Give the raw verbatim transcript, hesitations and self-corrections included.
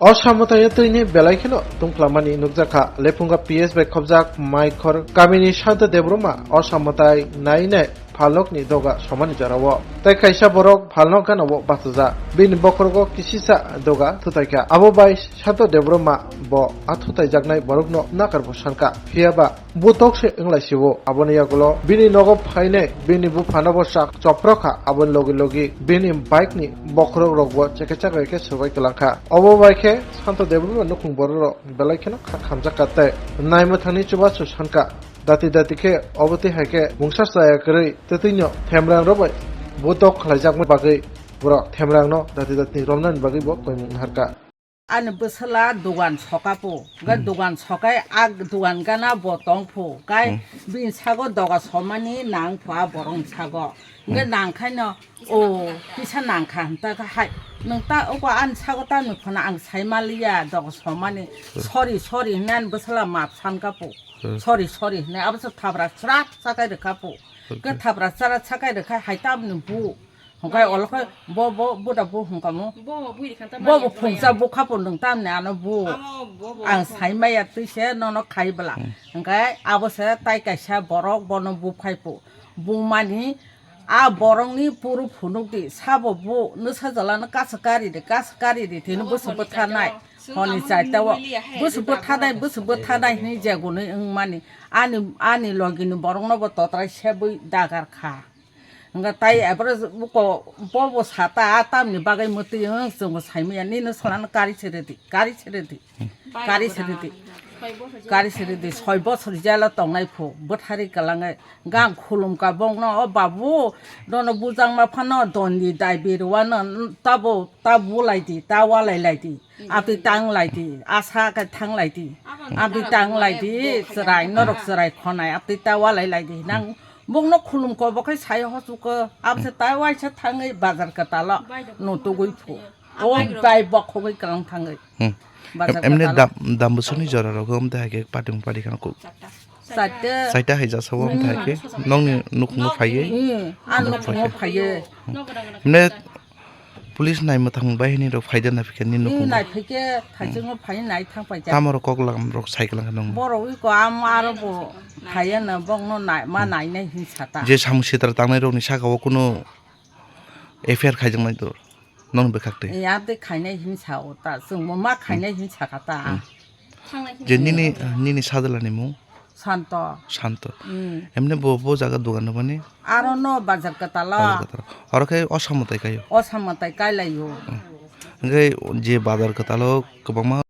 O samwtai twini belai kheno tungphlamani nukjakha. Lephunga P S bai khobjak Maikhor kamini Santa Debbarma o samwtai nainai phalnokni doga somani jorao. Tai kaisa borok phalnok ganao bachajak. Bini bokhorogo kisisa doga thutaikha. Abo bai Santa Debbarma bo a thutaijaknai borokno nakarbo sankha. Phiyaba butok se wnglaisio. Aboni yagulo bini nogo phainai bini buphano bo chak choprokha. Aboni logi logi bini bike ni bokhorok rokbo chekechak bai khe swbai kwlangkha. Obo bai khe Santa Debbarma nukhung borok rok belai kheno kha khamjakha tei naimwthangni chubachu sankha. Dati dati khe obo twi hai khe mungsa chaya kwrwi twtwino themrang rok bai butok khlaijakmani bagwi borok themrangno dati dati romnani bagwi bo koimung naharkha. Ani bwsala dogan sokapo, ga Hmm. dogan sokai ag dogan gana bo tongpho, kai Hmm. bini sago doga somani nangpho a borong sago. Ga Hmm. nangkhaino, o, kisa nangkha, hinta kha hai, nwng ta, oko ani sago ta nukphano ang sai maliya, doga somani, Hmm. sorry, sorry, hinwi ani bwsala map sankapo, Hmm. sorry, sorry, hinwi abo se thabra chwrak sakai rwkhapo. Okay. Ga thabra chwrak sakai rwkha hai tamni bu. Hwnkhe olo khe bo, bo, bo da bo hwnkha mo. Bo, bo bui rikha ta Bo, bo mani phungsa phai. Bo khapo nwng tamni ano bo. Amo bo, bo Ang phung. Sai maya twi se nono khai bwla. Hmm. Hwnkhe abo se tai kaisa borok bono bo phai phu. Bo mani a borokni puru phunuk di. Sabo bo nwsa jala no kasa kari di, kasa kari di. Tini bo se bwtharnai. Honi chaita o. Bo se bwtharnai, bo se bwtharnai hini jegunui wng mani. Ani, ani logi ni borok no bo totrai se bui dagar kha. Hwnkhe tai aphuru buko bobo sata a tamni bagwi mwtwi wng chwngbo saimanya nini salano kari se rwdi, kari se rwdi, kari se rwdi, kari se rwdi, soi bosor jela tongnai phu bwthari kwlangwi gang khulumkha bongno, "O babu, nono bujangma phano dondi dai birwano tabo ta bulai di, ta walai lai di." Abdi tang lai di, asa khe thang lai di. Abdi tang lai di, chwrai, norok chwrai khonai, abdi ta walai lai di. Nang bongno khulum ko, bo khe sai hosuko, abse ta waisa thangwi bazar kwtalo, no tugui phu. O bai bokhogwi kwlang thangwi. Hmm. Bazar Em-, emne kwtalo. Dam, dam bwswkni jora rogo, omte hai khe patung pari khana kuk. Chaita. Chaita hai jasa o, omte hai khe nongni nukhungo phaiwi. Hmm, a nukhungo phaiwi. Emne Police naimwthang bai hini rok phaida naphikhe nini nukhungo. Naiphaikhe thaichungo phai nai thang paikha. Tamo rok kok lam rok sai kwlangkha nung. Borok wi ko am aro bo phaiya na bokno nai ma nainai hin sata. Je samung sitra tangnai rokni saka o kuno F I R khaijaknai to nong bwkhak twi. Ya de khainai hin sa o ta, chwngbo ma khainai hin saka ta. Hmm. Je nini, nini sajwlani mung? Santo. Santo. Hmm. Emne bo, bo jaga dogan rwmani? Aro no bazar kwtalo. Bazar kwtalo. Oro khe o samwtai kaio? O samwtai kailaio. Hmm. Hwnkhe je bazar kwtalo kwbangma